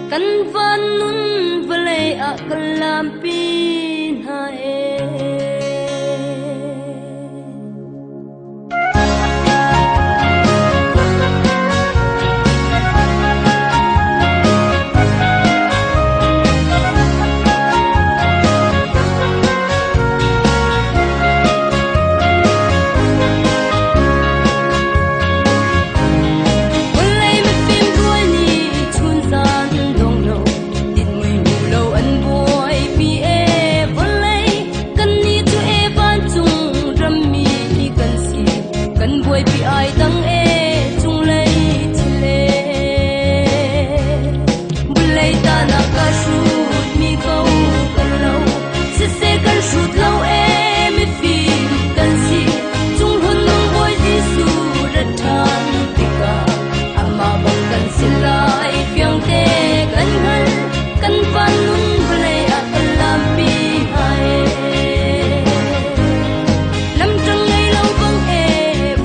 Kan van nun vawlei ah kan lampi hna ee. Vawlei mifim rual nih chunzan dong lo tit mui hmu lo an buaipi ee vawlei kannih cu e vancung rammi kan si kan buaipi ai dang ee cunglei thil ee vawlei ta nak ka hrut mi ko kan lo siseh kan hrut lo ee mifim kan si Cunghlun nung Bawi Jesuh rat ṭhan tikah amah bang kan si lai fiangte kan hngal kan van nun vawlei ah kan lampi hai lamṭang ngei lo bang e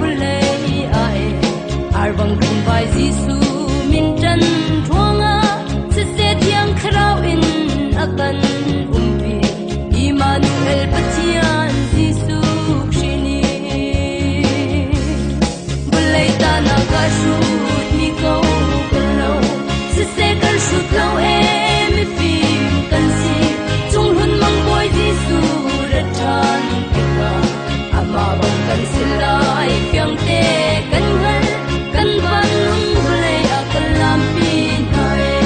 vawlei ah e ar bang kan vai Jesuh min ṭan ruangah siseh thiang thlarau in a kan umpi Immanuel Pathian Jesuh Khrih nih vawlei ta nak ah hrut mi ko kan lo siseh kan hrut lo ee mifim kan si cunghlun mang Bawi Jesuh rat ṭhan tikah amah bang kan si lai fiangte kan hngal kan van nung vawlei ah kan lampi hna ee.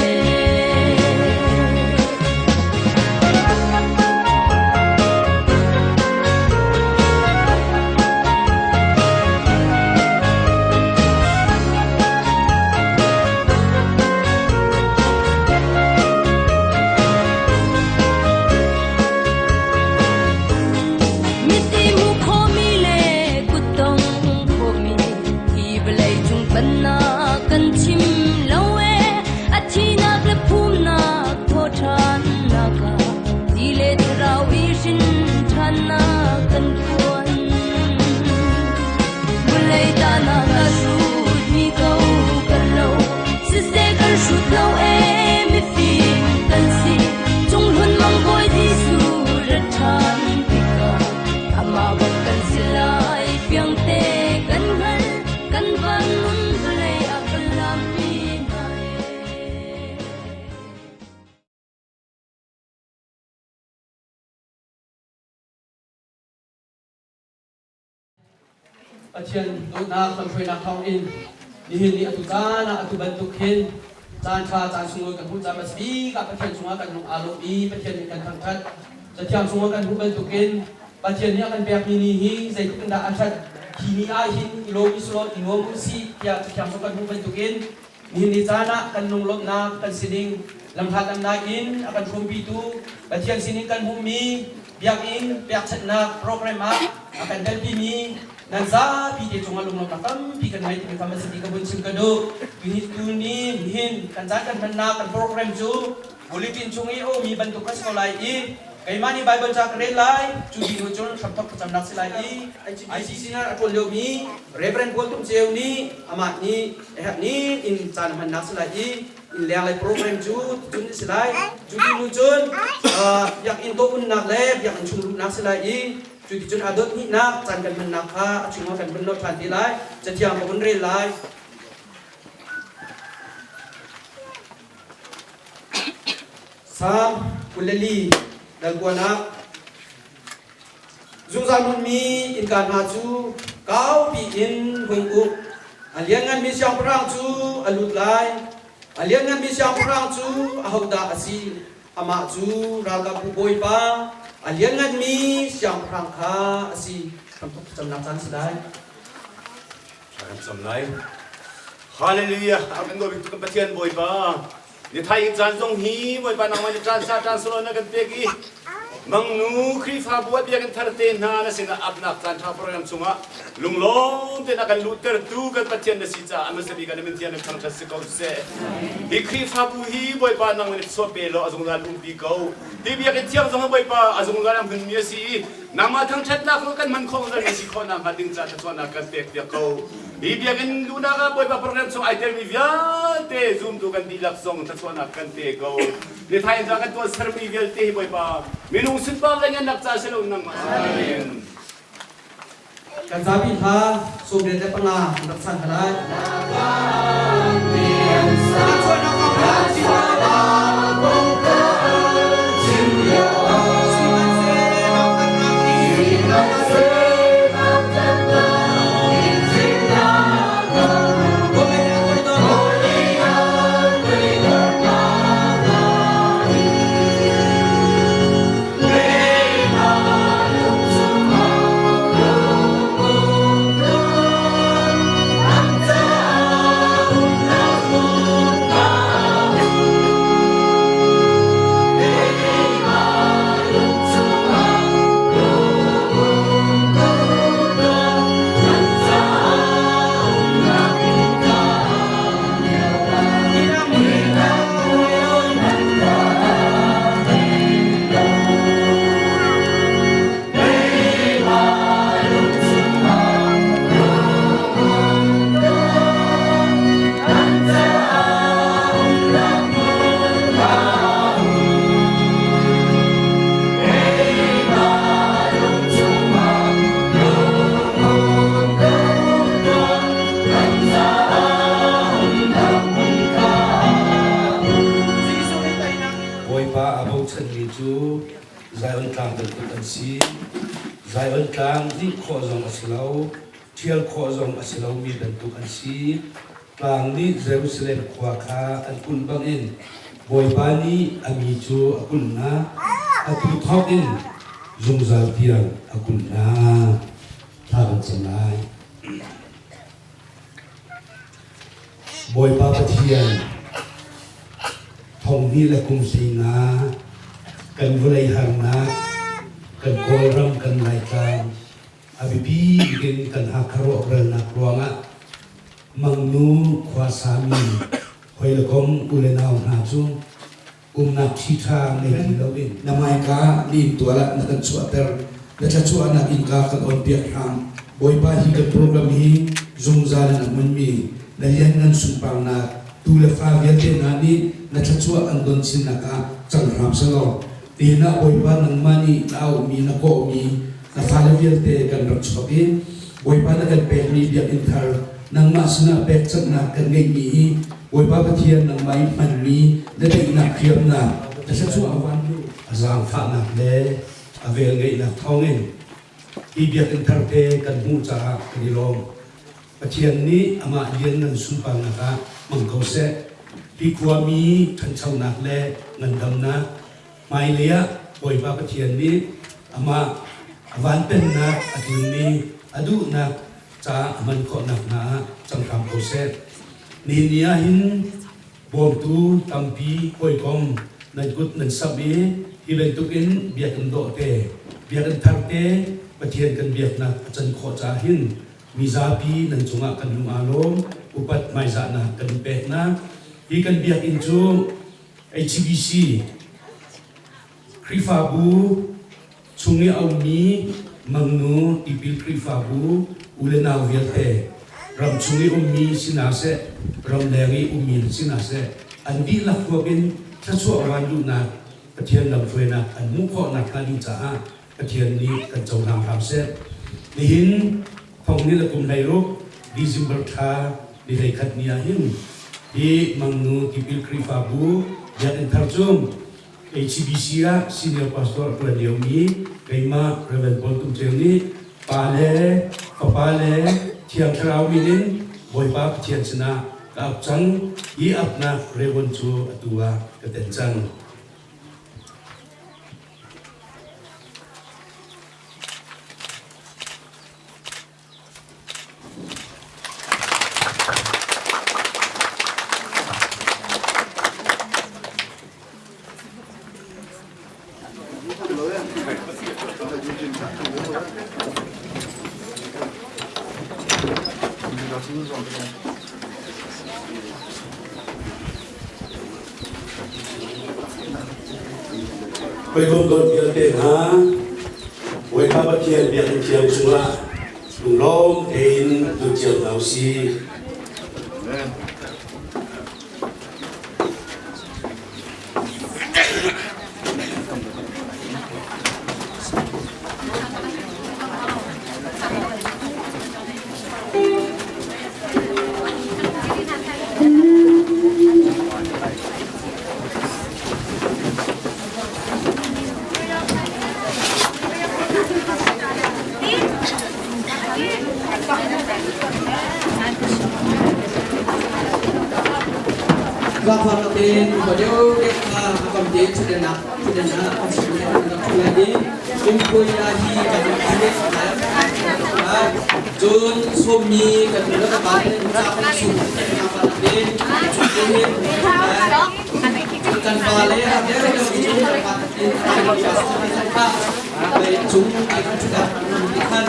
Miti hmu khomi le kuttong khomi hi vawlei cung pannak kan chim lo ee a thinak le phumnak thawṭhannak ah ti le thlarau i hrin ṭhannak kan phuan. Vawlei tahnak a hrutmi ko kan lo, siseh kan hrut lo ee mifim kan si. Cunghlun mang Bawi Jesuh rat ṭhan tikah amah bak kan si lai fiangte kan hngal kan van nun vawlei ah kan lampi hna ee. Pathian dawtnak lamhruainak thawngin nihin ni atu caan ah atu bantuk hin caan ṭha caan sunglawi kan hmuh caah bik ah Pathian cungah kan lung aa lawm i Pathian nih kan thangṭhat. Cathiang chungah kan hmuh bantukin Pathian nih a kan pekmi ni hi zeitluk in dah a ṭhat hi ni ah hin i lawm i sulaw i nuam u sih tiah Cathiang chung kan hmuh bantukin nihin ni caan ah kan lunglawmhnak kan sining lamhlat lamnai in a kan hrawmpitu Pathian sinin kan hmuhmi biakinn pekchanhnak program ah a kan telpimi nan zapi te cungah lunglawmhnak tampi kan ngei timi kha a si ti ka vun chim ka duh. Tuni nihin kan caan kan hmannak kan program cu bulletin chung i a ummi bantuk ka si ko lai i keimah nih Bible ca ka rel lai cu dih hnu cun hramthok thlacamnak si lai i ICC na a ṭuan liomi Reverend Paul Tum Ceu nih amah nih a herh ning in caan a hmannak si lai i inn leng lei program cu cun a si lai cu dih hnu cun biakinn tawh-unnak le biakinn chung luhnak si lai i cu ti cun a dot hnihnak caan kan hmannak kha a chungah kan vun nolh ṭhan te lai cathiang ka vun rel lai. Salm 24 dalkuanak Zungzal hmunmi innka hna cu kaupi in hung u. A liannganmi siangpahrang cu a lut lai. A liannganmi siangpahrang cu ahodah a si? Amah cu ralkapbu bawipa, a liannganmi siangpahrang kha a si. Hramthok thlacamnak caan si lai. Thla kan cam lai. Hallelujah. A kan dawt bik kan Pathian Bawipa. Ni thai caan zong hi Bawipa nangmah nih caan sa caan solo na kan pek i mangnu Khrihfabu ah bia kan thar te hna na sinah apnak caan ṭha program chungah lunglawm tein a kan luhtertu kan Pathian na si caah a hmasa bik ah na min thiang in thangṭhat si ko seh. Hi Khrihfabu hi Bawipa nangmah nih chuah pe law a zungzal umpi ko. Hi biakinn thiang zong Bawipa a zungzal a hmunmi a si i nangmah thangṭhatnak kan hman khawh zan na si khawh nakhnga ding caah thluachuahnak kan pek piak ko. Hi biakinn luhnak ah Bawipa program chung ai telmi vialte zumtu kan dihlak zong thluachuahnak kan pe ko. Nithai in kan tuah sermi vialte hi Bawipa minung sunpar le ngannak ca si lo nangmah sin. Kan zapi hla 95 rak san hna lai. Bawipa a bochanmi cu Zion tlang bantuk an si. Zion tlang dih khawh zong a si lo, ṭhial khawh zong a si lomi bantuk an si. Tlang nih Jerusalem khua kha an kulh bangin Bawipa nih a mi cu a kulh hna, atu thawk in zungzal tiang a kulh hna. Thla kan cam lai. Bawipa Pathian, thong hnih le kum 15 kan vawlei harnak, kan Kawlram kan Laitlang, a biapi bik in kan Hakha rawhralnak ruangah Mangnu khuasami hawi le kom u le nau hna cu umnak ṭhiṭha ngei ti loin na hmaika na inntual ah na kan chuahter na thluachuahnak innka kan onpiak hram. Bawipa, hi kan program hi zungzal in a hmunmi na lianngan sunparnak tu le fa vialte hna nih na thluachuah an don chinnak ah cang hram selaw nihin ah Bawipa, nangmah nih na auhmi na kawhmi na fale vialte kan rak chuak i Bawipa na kan pekmi biakinn thar nangmah sinah pekchanhnak kan ngeihmi hi Bawipa Pathian, nangmah i hmanmi na daihnak hriamnak na thluachuah a zaangfahnak le a velngeihnak thawngin hi biakinn tharte kan hmuh caah kan i lawm. Pathian nih amah lianngan sunparnak ah hmang ko seh. Hi khuami ṭhanchonak le ngandamnak hmailei ah Bawipa Pathian nih amah a van pennak a tlunmi a duhnak caah a hman khawh nakhnga ah cang hram ko seh. Nihin ni ah hin bawmtu tampi hawikom nan kut nan samh i hi bantukin biakinn dawh te, biakinn thar te Pathian kan biaknak a can khawh caah hin mizapi nan cungah kan lung aa lawm, upat hmaizahnak kan in peknak. Hi kan biakinn cu HBC Khrihfabu chung i a ummi mangnu tipil Khrihfabu u le nau vialte, ramchung i ummi si hna seh, ramleng i ummi si hna seh, an dihlak huap in thluachuah van duhnak Pathian lamhruainak an hmuh khawh nakhnga ding caah Pathian nih kan cohlang hram seh. Nihin thong ni le kum 16 December thla ni 11 ni ah hin hi Mangnu Tipil Khrihfabu Biakinn thar cu HCBC ah senior pastor a ṭuan liomi keimah Rev. Paul Tum Ceu nih Pa le Fapa le Thiang Thlarau min in Bawipa Pathian sinah ka ap cang. Hi apnak Rev. Cu atu ah ka ten cang. Hawikom dawt vialte hna, Bawipa Pathian biakinn thiang chungah. Lunglawm tein lut cio hna usih. Zaangfahnak tein upa deuhdeuh kha a kam tein ṭhutdenak ṭhutdenak an chim i an rak ṭhu lai i Kumpuia hi kan rak ṭhu lai. Cun sawmmi kan nu le kan pa nih an ca kan sum zaangfahnak tein ṭhutden hin kan pa le a deuhdeuh cu kan pa in a kha cung ai kan ṭhut ah khan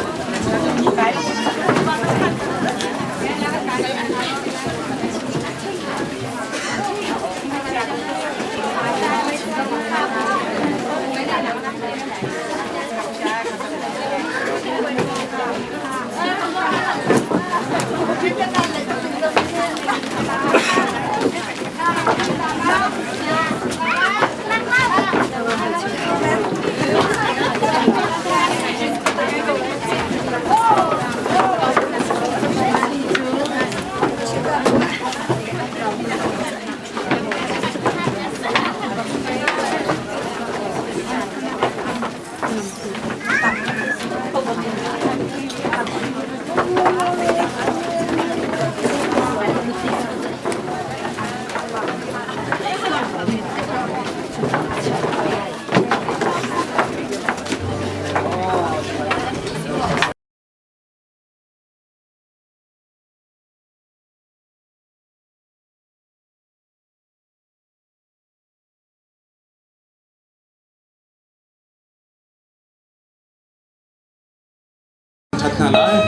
Ṭhat hna lai.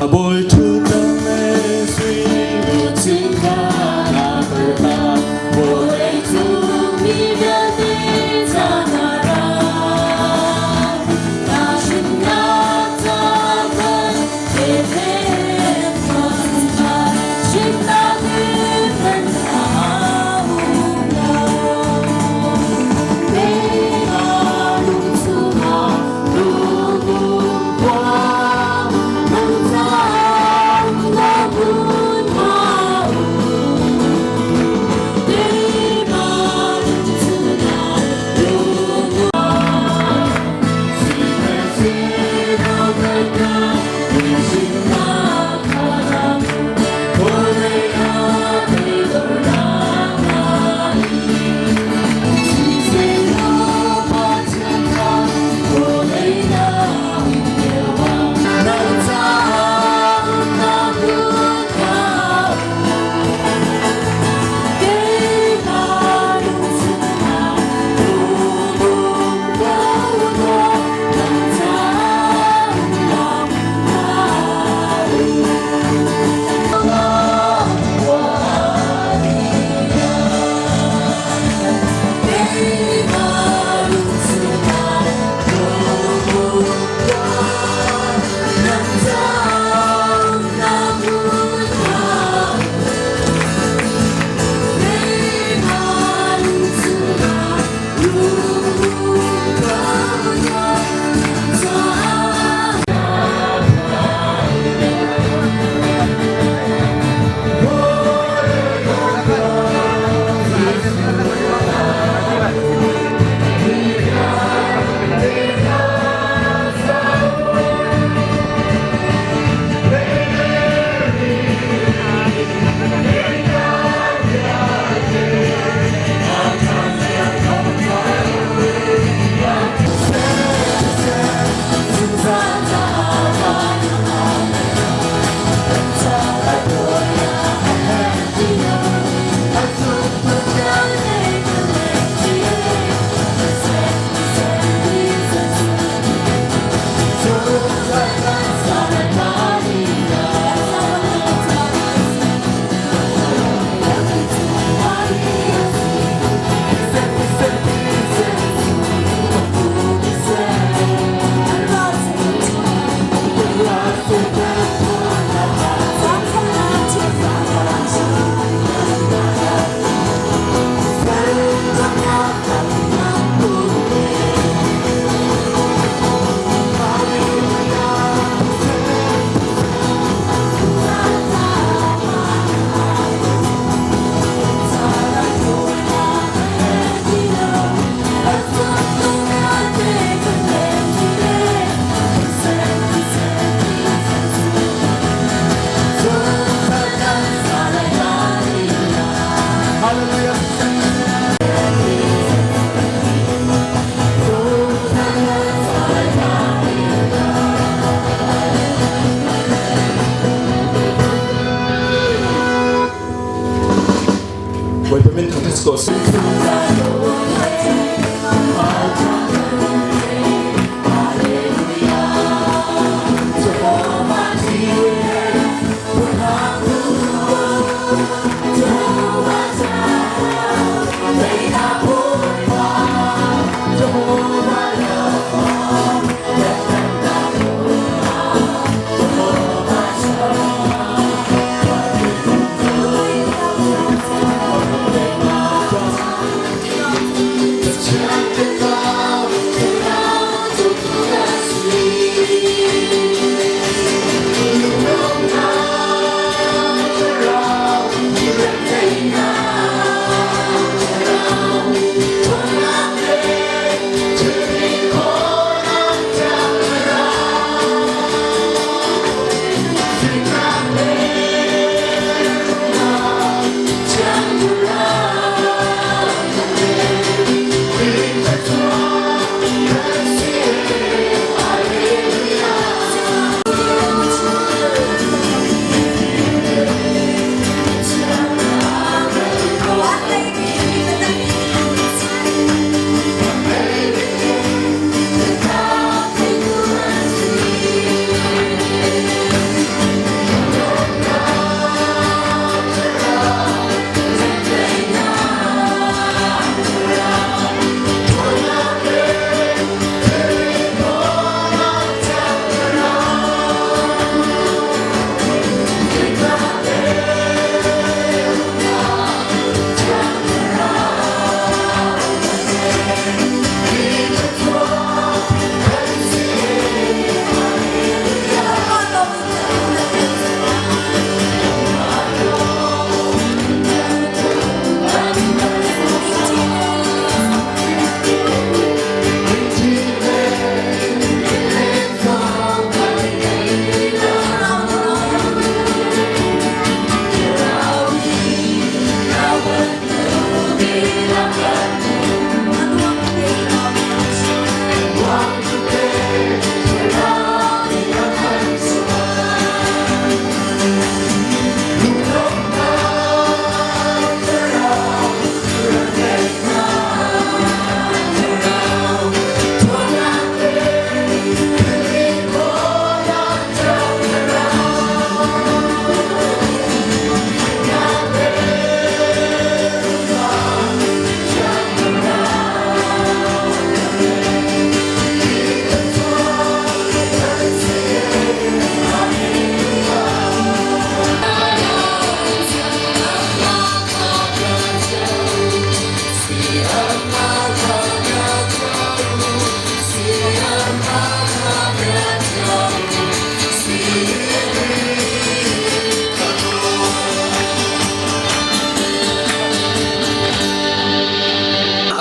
A bawi ṭhutdan le sui luchin kha na ta Vawleicung mi vialte ca na ra. Na hrimhnak ca kan Bethlehem chungah hrimhnak in nan um lo. Keimah lung chungah lung khua, nang caah na hmun ma um. Keimah lung chungah lung si ko seh.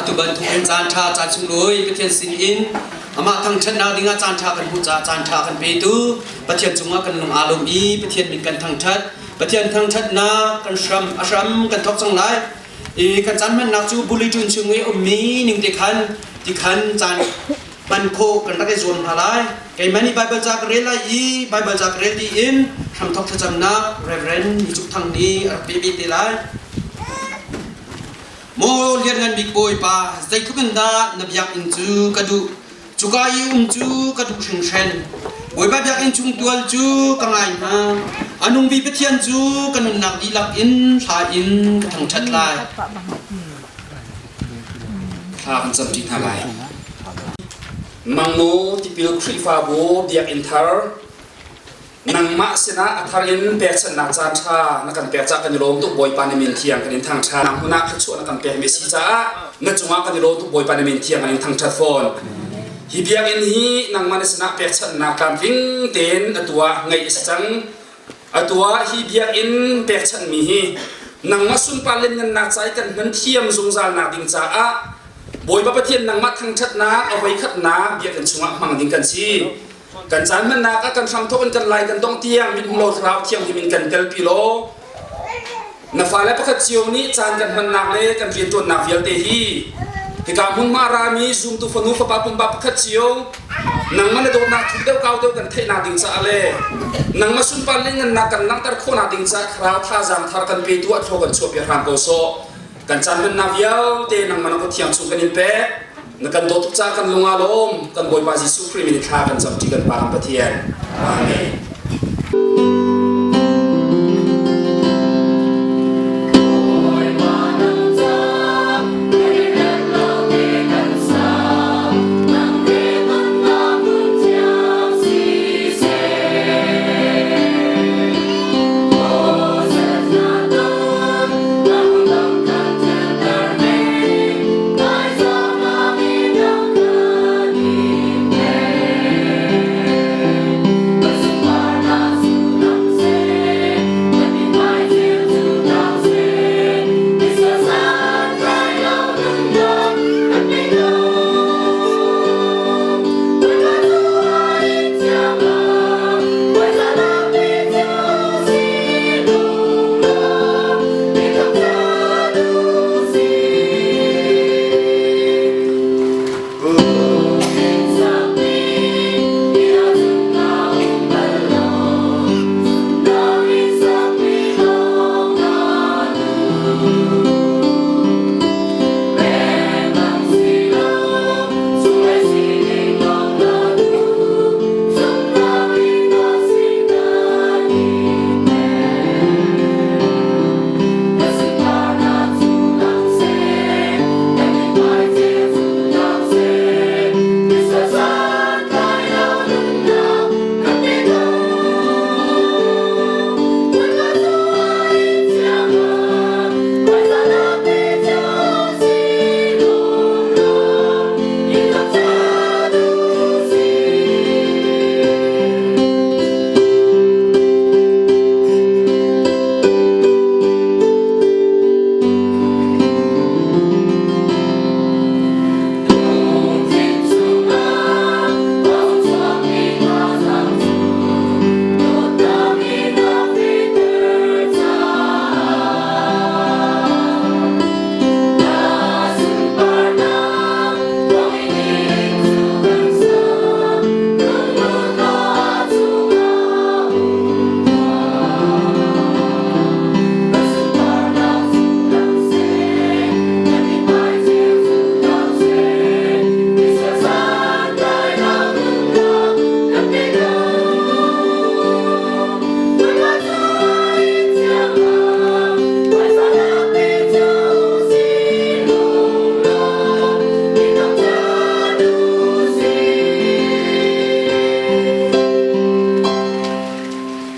Atu bantukin caan ṭha caan sunglawi Pathian sin in amah thangṭhatnak dingah caan ṭha kan hmuh caah caan ṭha kan petu Pathian cungah kan lung aa lawm i Pathian min kan thangṭhat. Pathian thangṭhatnak kan hram a hram kan thawk cang lai. I kan caan hmannak cu bulletin chung i ummi ning te khan ti khan caan hman khawh kan rak i zuam hna lai. Keimah nih Baibal ca ka rel lai i Baibal ca ka rel dih in hramthawk thlacamnak Reverend Ni Cuk Thang nih a rak pe ve te lai. Maw Lianngan Bik Bawipa, zeitluk in dah na biakinn cu ka duh. Cuka i um cu ka duh hringhran. Bawipa biakinn chung tual cu ka ngai hna. A nungmi Pathian cu ka nunnak dihlak in hla in ka thangṭhat lai. Thla kan camṭi hna lai. Mangnu tipil Khrihfabu biakinn thar nangmah sinah a thar in pekchanhnak caan ṭha na kan pek caah kan i lawm tuk Bawipa na min thiang kan in thangṭhat nang hmun ah thluachuah na kan pekmi a si caah na cungah kan i lawm tuk Bawipa na min thiang kan in thangṭhat fawn hi biakinn hi nangmah na sinah pekchanhnak tlamtling tein atu ah ngeih a si cang atu ah hi biakinn pekchanhmi hi nangmah sunpar lianngannak ca i kan hman thiam zungzal nak ding caah Bawipa Pathian nangmah thangṭhatnak a voikhatnak biakinn chungah hmang ding kan si Kan caan hmannak ah kan hramthawk in kan lai kan dong tiang mithmuh lo thlarau thianghlim in kan telpi law na fale pakhat cio nih caan kan hmannak le kan rianṭuannak vialte hi hika hmunhma rami zumtu fanu fapa pumpak pakhat cio nangmah na dawtnak thuk deuh kau deuh kan theihnak ding caah le nangmah sunpar le ngannak kan langhter khawhnak ding caah thlarau thazaang thar kan petu ah thlaw kan chuahpiak hram ko sawh. Kan caan hmannak vialte nangmah na kut thiang chung kan in pek. Na kan dawt tuk caah kan lung aa lawm. Kan Bawipa Jesuh Khrih min in thla kan camṭi kan Pa kan Pathian. Amen.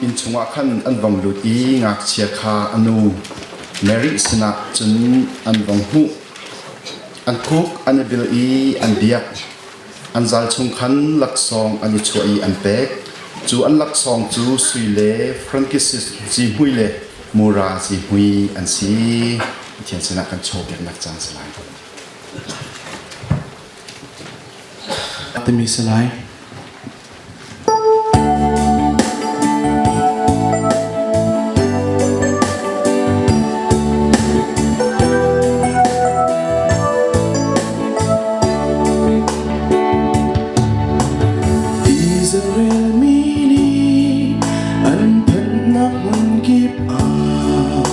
Inn chungah khan an vong lut i ngakchia kha a nu Mary sinah cun an vong hmuh. An khuk an i bil i an biak. An zal chung khan laksawng an i chuah i an pek. Cu an laksawng cu sui le frankincense zihmui le mura zihmui an si. Pathian sinah kan chaw biaknak caan si lai. Timi si lai. Israel mi nih an phanhnak hmun kip ah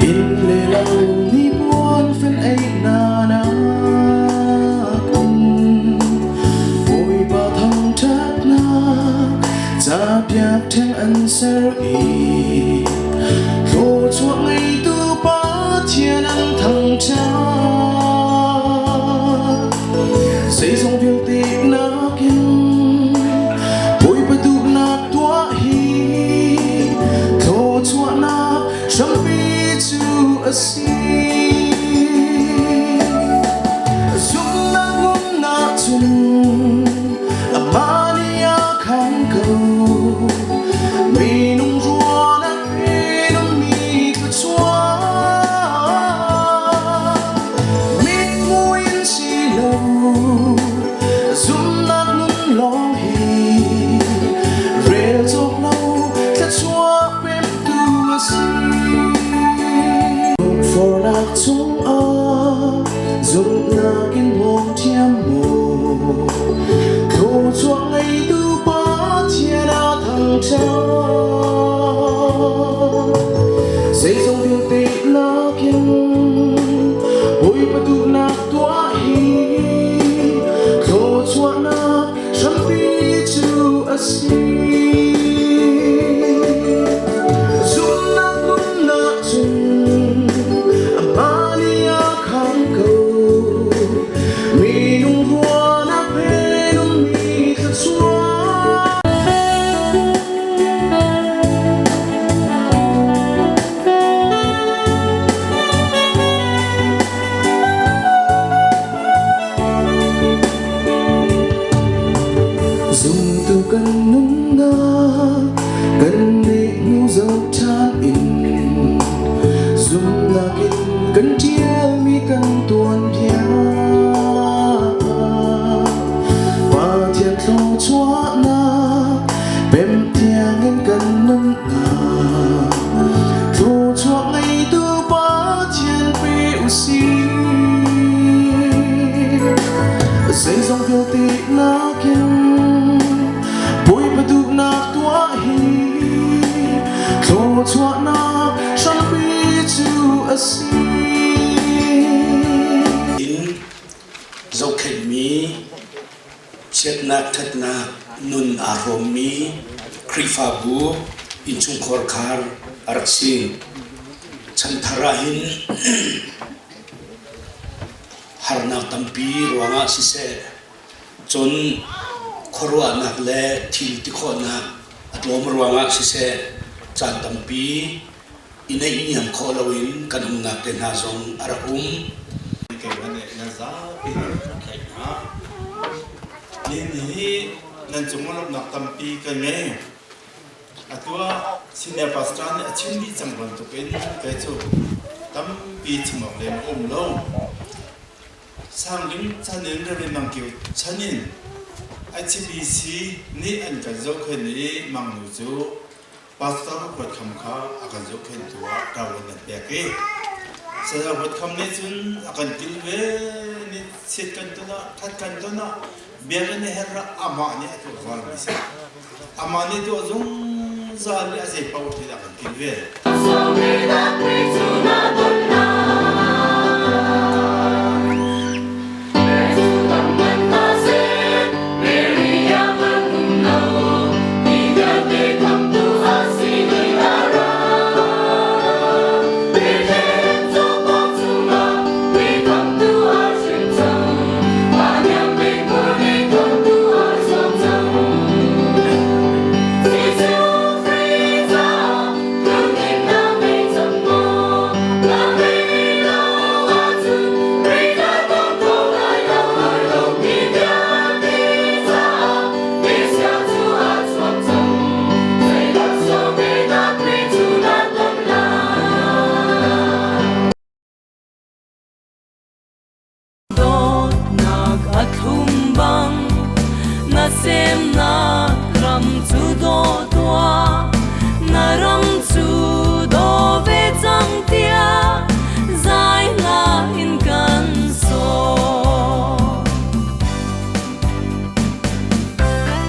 inn le lo nih puan fen ei hna nak in Bawipa thangṭhatnak capiak ṭheng an ser i thluachuah ngeitu Pathian an thangṭhat. Zeizong vialte nakin Bawipa duhnak tuah hi thluachuahnak hrampi cu a si. Zumhnak nunnak cun amah nih a khaan ko. Minung ruahnak in ummi thluachuah mithmuh in si lo. Zumhnak nun lawng hi rel cawk lo thluachuah pemtu a si. Lungfornak chungah zumhnak in hmawng thiam maw? Thluachuah ngeitu Pathian a thangṭhat. Zeizong vialte nakin kan nunnak kan nih hnu zoh ṭhan in zumhnak in kan ṭialmi kan tuanbia Pathian thluachuahnak pem tiangin kan nunnak thluachuah ngeitu Pathian pe usih. Zeizong vialte nakin Bawipa duhnak tuah hi thluachuahnak hrampi cu a si. In zohkhenhmi chiatnak ṭhatnak nun aa hrawmmi Khrihfabu innchungkhar khar a rak si. Chanthar ahhin harnak tampi ruangah siseh, cun khuaruahnak le thil ti khawhnak a tlawm ruangah siseh, caan tampi i naihniam khawh loin kan umnak te hna zong a rak um. Keimah nih nan zapi nih kan tlaih hna. Nihin hi nan cung lawmhnak tampi ka ngei. Atu ah senior pastor nih a chim dih cang bantukin kei cu tampi chim awk lem a um lo. Sangling chan in Reverend Mang Kio chan in HBC nih an kan zohkhenh i Mangnu cu Pastor Huat Kham kha a kan zohkhenhtu ah ṭavuan an pek i Saya Huat Kham nih cun a kan kilven i chiat kan ton ah ṭhat kan ton ah biakinn a herh ah amah nih a tuah zungzalmi a si. Amah nih tuah zungzal i a zei paoh thil a kan kilven. Dawtnak a thlum bang na semnak ram cu daw tuah na ram cu daw ve cang tiah zai hla in kan sawm.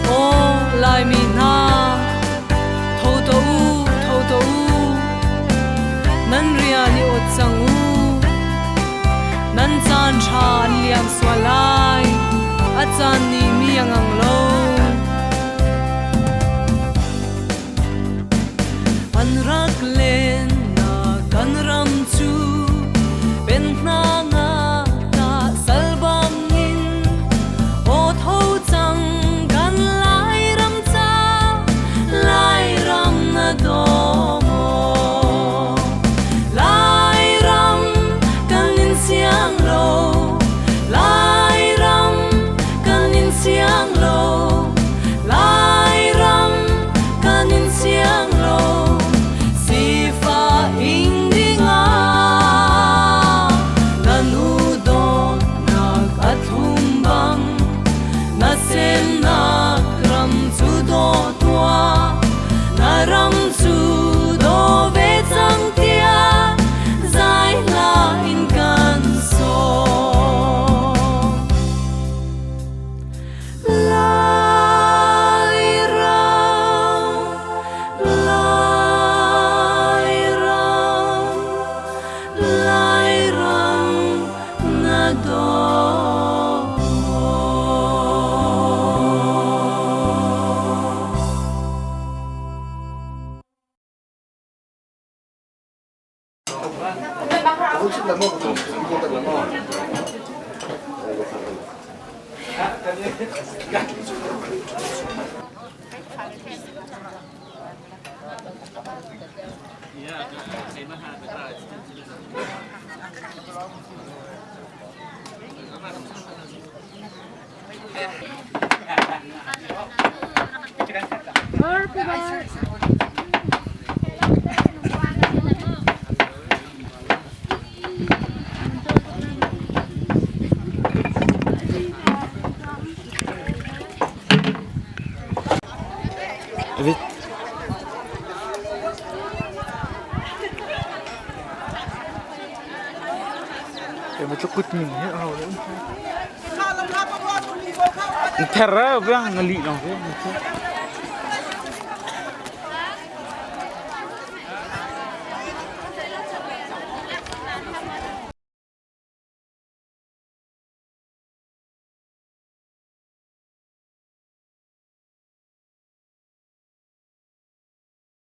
Aw Laimi hna, tho tuah u, tho tuah u, nan rian i ot cang u. Nan caan ṭha an liam sual lai, a caan nih mi a ngang lo. An rak len na kan ram cu pen hna nga ta sal bangin aw tho cang kan Lairam ca Lairam na daw maw Lairam kan in siang lo Lairam kan in siang lo Lairam kan in siang lo Sifah ing dingah na nu dawtnak a thlum bang na semnak ram cu daw tuah na ram cu daw ve cang tiah zai hla in kan sawm. Lairam, Lairam, Lairam na daw. Ther ra bang ngali long.